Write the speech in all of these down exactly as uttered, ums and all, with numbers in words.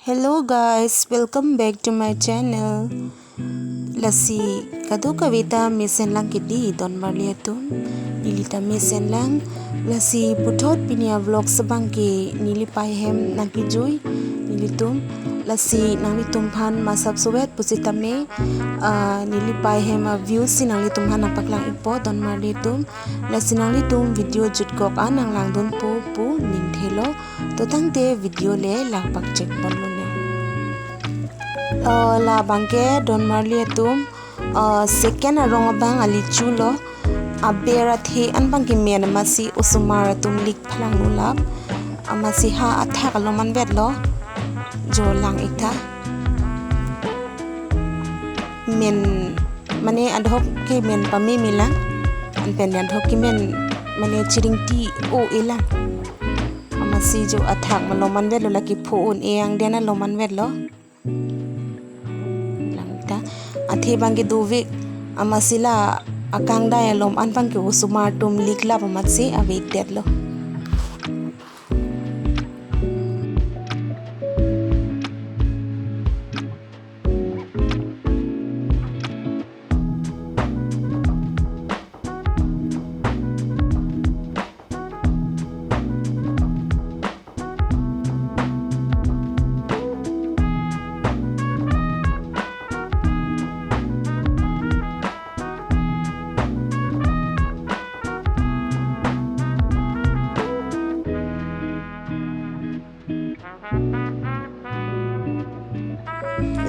Hello guys, welcome back to my channel. Lasi kadokave ta mesen lang ke dei donmarli atum. Neli ta mesen lang. Lasi puthot pini a-vlog abang ke neli pei ahem nangkejui nelitum. Lasi nanglitum aphan masap suet pusitame, ah, neli pei ahem a-view si nanglitum aphan nangpaklang-ikpo donmarli atum. Lasi nanglitum video jutkok an nanglangdunpo pu ningthelo. To tangte video le langpak chek ponlonang. Oh, labang ke donmarli atum, oh, second arong abang ali chulo. Aber athe an abang ke men amatsi osomar atum lik phalanglo lap. Amatsi ha athak alom anvetlo. Jo lang-ik tha. Men, mane adhok ke men pameme lang. Anpen adhok ke men mane chiringti o-e lang. Amatsi jo athak malom anvetlo, lake pho un-e angden alom anvetlo. Lang ta. Athe abang ke dovek. Amatsi la akangdai alom an abang ke osomar atum lik lap amatsi avekdetlo.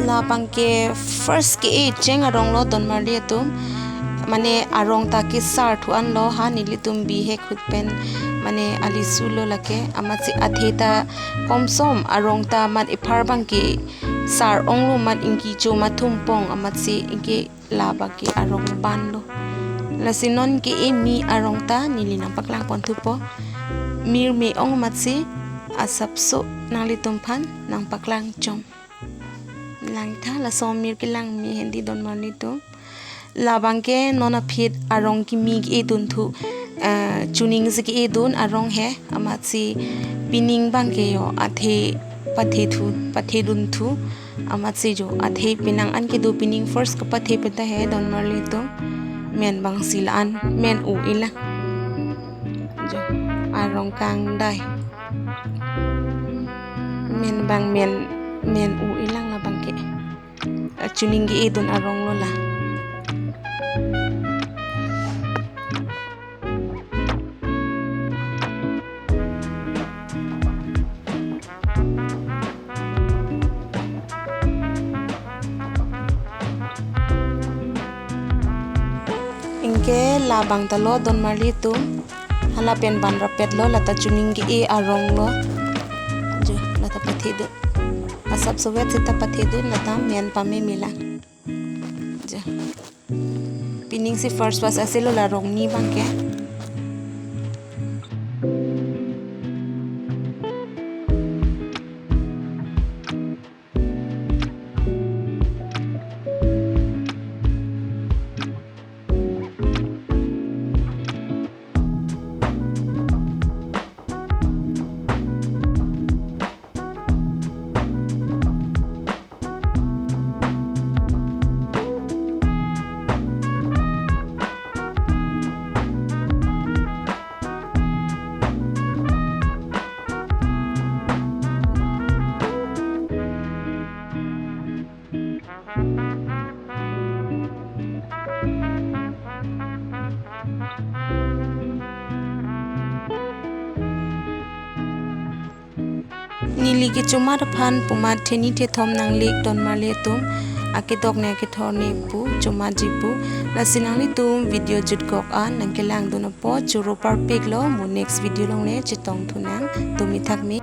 Labang ke first ke-e cheng arong lo donmarli atum. Mane arong ta kesar thu anlo, ha nelitum bihek ahut pen mane ali sulo lake. Amatsi athe ta komsom arong ta mat ephar abang ke sar onglo, mat ingki cho mat thum pong amatsi ingki labang ke arong banlo. Lasi non ke-e mi arong ta neli nangpaklang ponthupo. Mir me-ong amatsi asapso nanglitum aphan nangpaklang chom. Lang tha, laso mir kelang me hedi donmarli atum. Labang ke non aphi arong kimi ke-e dunthu, eh, chuning si ke-e dun arong he, amatsi pining abang ke jo athe pathe thu, pathe dunthu. Amatsi jo athe penang an kedo, pining first kapathe pen ta he donmarli atum. Men abang si la-an men o-e lang. Jo arong kangdai. Men abang men, men o-e lang labang ke. Chuning ke-e dun arong lo la. Anke labang ta lo donmarli atum. Hala pen ban rapet lo, lata chuning ke-e arong lo. Jo, lata pathe dun. Asapso vet seta pathe dun, lata men pameme lang. Jo. Pining si first was ase lo la rong ni abang ke. Neli ke chomat aphan pumat theni thethom nangle donmarli atum, akedok ne akethor ne pu chomatji pu. Lasi nanglitum video jutkok an nangkelang dun apot choro parpik lo, mo next video along le chetong thunang, tumi thak me.